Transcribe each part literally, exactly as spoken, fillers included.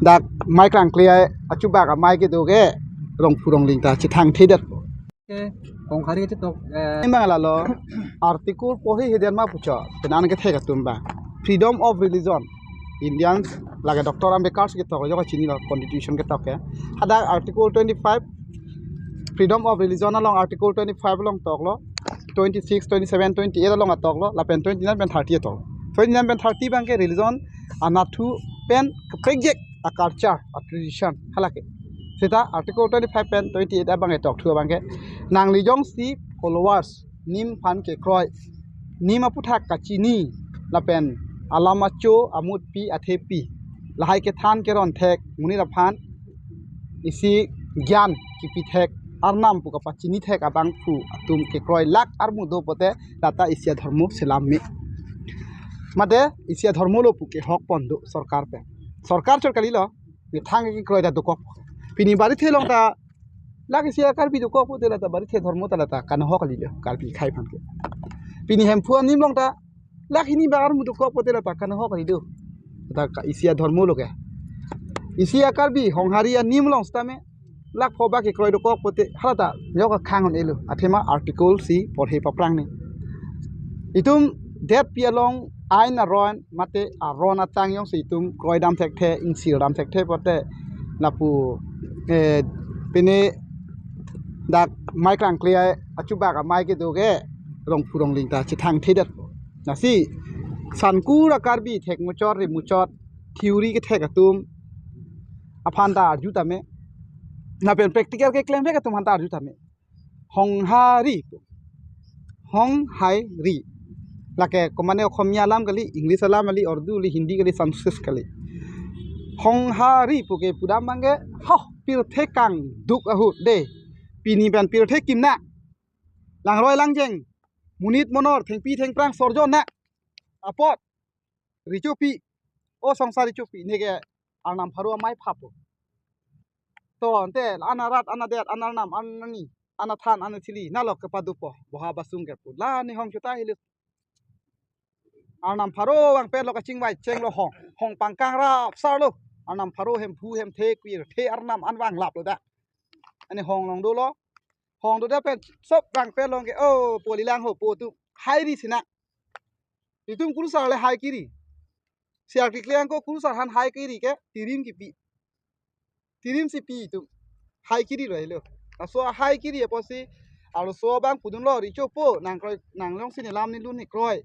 Dak mai krang kle ai achubak amai kedo ke rong phurong ling ta chethang thedet. Ke Honghari achetok, eh, Imang lalo article porhi heden ma pucho, penan kethek atum ba. Freedom of religion. Indians lake Doctor Ambedkar si ketok, jo kachinilo constitution ketok ke. Hadak article twenty-five, freedom of religion along article twenty-five along toklo, twenty-six, twenty-seven, twenty-eight along atoklo, lapen twenty-nine pen thirty atoklo. Twenty-nine pen thirty abang ke religion anatthu pen kaprek a culture, a tradition, halake. Seta article twenty-five pen twenty-eight abang etokthu abang ke, nangli jongsi followers, nim aphan kekroi, nim aputhak kachini, lapen alam acho, amutpi, athepi, lahai kethan keron thek, monit aphan isi gyan kipi thek, Arnam pu kapachini thek abangphu atum kekroi lak armu do pote, lata isi adhormo selam me. Mate isi adhormo lo pu kehok pon do sorkar pen. Sorkar chot kalilo, methang kekroi ta dokok. Pini Barithe along ta lak isi a-Karbi dokok pote lata Barithe adhormo ta lata kanohok kalilo, Karbi akhei aphan ke. Pini Hemphu anim along ta lak hini bak armu dokok pote lata kanohok kalilo. Ta ka isi adhormo lo ke. Isi a-Karbi Honghari anim along setame lak pho bak kekroi dokok pote, hala ta yok akhang un-elo. Athema article si porhi paphrang ni. Itum detpi along ain aron mate aron atang jongsi itum kroidam thekthe, ingsirdam thekthe pote, lapu, eh, pini dak mai krang kle ai achubak amai kedo ke rong phurong ling ta chethang thedet. Lasi sankur a-Karbi thek muchot ri muchot theory kethek atum aphan ta arju tame, lapen practical keklem thek atum aphan ta arju tame. Honghari pu. Honghari. Lake komane Okhomia alam kali, English alam kali, Urdu kali, Hindi kali, Sanskrit kali. Honghari pu ke pudam abang ke, ho, pirthe kangduk ahut de. Pini pen pirthe kimna. Langroi langjeng, monit monor, thengpi thengphrang sorjo na. Apot, richopi, o songsar richopi, neke Arnam pharo amai phapo. To, ante, ana rat, ana det, ana Arnam, ana ani, ana than, ana thili, nalo kepadopo, boha basung kepu. La ni hong chuta hilu. Arnam pharo abang pen lo kachingvai chenglo hong, hong pangkang rap sar lo. Arnam pharo Hemphu Hemthe kwir the Arnam an vanglap lo da. Ani hong along dolo. Hong do da pen sop abang pen long ke, oh, po lilang ho po tu. Hairi sina. Itum kurusar le hai kiri. Siar kikliang ko kurusar aphan hai kiri ke tirim kipi. Tirim si pi itum. Hai kiri lo helo. Laso hai kiri apotsi arloso abang pudunlo, richopo, nang kroi, nang jongsi nelam nelun ne kroi.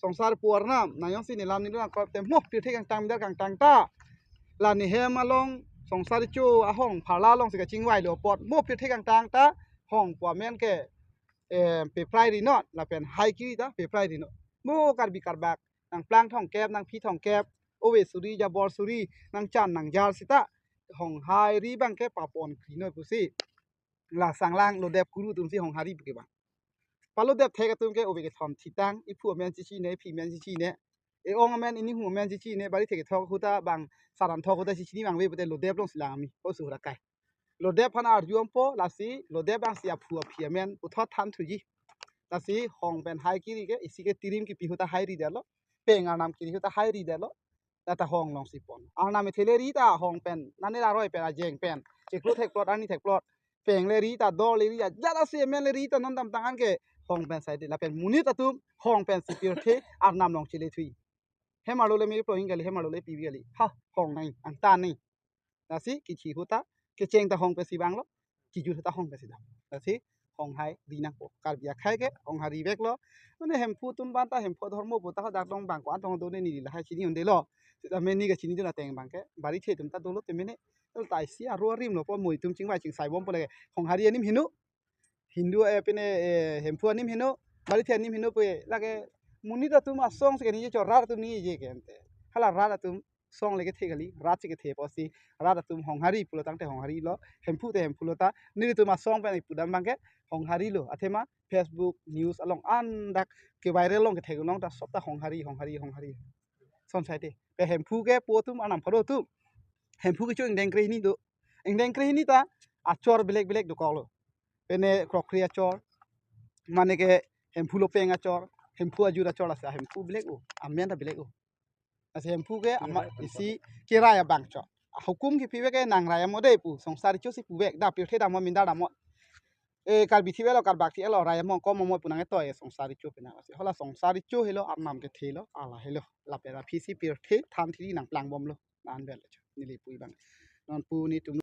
Songsar pu Arnam, nang jongsi nelam nelun nang kroi te mo pirthe kangtang midar kangtang ta. La nehem along songsar richo ahong pharla alongsi kachingvai lo apot mo pirthe kangtang ta hong pu amen ke, eh, peprai ri non, lapen hai kiri ta peprai ri non. Mo Karbi Karbak, nang plang thongkep, nang phi thongkep, ove suri, jabor suri, nang chan nang jar sita, Honghari abang ke papon kri noi pusi. La sanglang lodep kuru atum si Honghari pu ke bang. Palodep thek atum ke ove kethom thitang, iphu amen chichine, iphi amen chichine, e-ong amen, inihum amen chichine, Barithe kethok ahut ta bang, saran thok ahut ta chichini abang ave pute lodep alongsi lang ami, o suhra kai. Lodep aphan arju ampo, lasi lodep abang si aphu aphi amen puthot thanthuji. Lasi hong pen hai kiri ke, isi ke tirim kipi ahut ta hai ridetlo, peng Arnam kiri ahut ta hai ridetlo. Lata hong alongsi pon. Arnam ethe le ri ta hong pen, nane la roi pen, ajeng pen, chiklo thekplot, arni thekplot, peng le ri ta, dor le ri ta, jara si amen le ri ta, non damtang an ke hong pen sai de, lapen monit atum hong pensi pirthe Arnam along chelethui. Hem arlo le me plohing kali, hem arlo le pivi kali. Ha, hong nai, angtan nai. Lasi kithi ahut ta, kecheng ta hong pensi vanglo, kijut ahut ta hong pensi dam. Lasi Honghari nangpo. Karbi akhei ke Honghari veklo. Mane Hemphu atum abang ta, Hemphu adhormo pu ta hadak dong bang ko-an tong do ne neli lahai chini un-elo. Seta mane kachini dun ateng abang ke Barithe atum ta dolo te mane. Tel ta isi aro arim lo po, mo itum chingvai chingsai bompo lake. Honghari anim heno. Hindu, eh, pine, eh, Hemphu anim heno, Barithe anim heno pu lake monit atum asong si keni je cho, rat atum ni je ke ante. Hala rat atum asong le kethe kali, rat si kethe apotsi, rat atum Honghari pulo tangte Honghari lo, Hemphu te Hemphu lo ta, nelitum asong pen ipudam abang ke Honghari lo, athema Facebook, news along an dak ke viral along kethek along ta sop ta Honghari, Honghari, Honghari. Son sai te. Pe Hemphu kepu atum, Arnam pharo atum. Hemphu kecho ingdeng krehini do. Ingdeng krehini ta achor belek belek dokoklo. Pine krokri achor, mane ke Hemphu lopeng achor, Hemphu ajut achor, lasi Hemphu belek o, amen ta belek o. Lasi Hemphu ke ama isi kerai abang cho. Hukum kepivek ke nang rai amo dei pu, songsar recho si puvek, da pirthe damnon, mindar damnon. E Karbi thi avelo, Karbak thi avelo, rai amo kom amo pu nangketoi songsar recho penang. Lasi hala songsar recho helo, Arnam kethe lo, hala helo. Lapen aphi si pirthe than thiri nangplangbomlo. Anvet lo cho. Neli pu abang. Non pu netum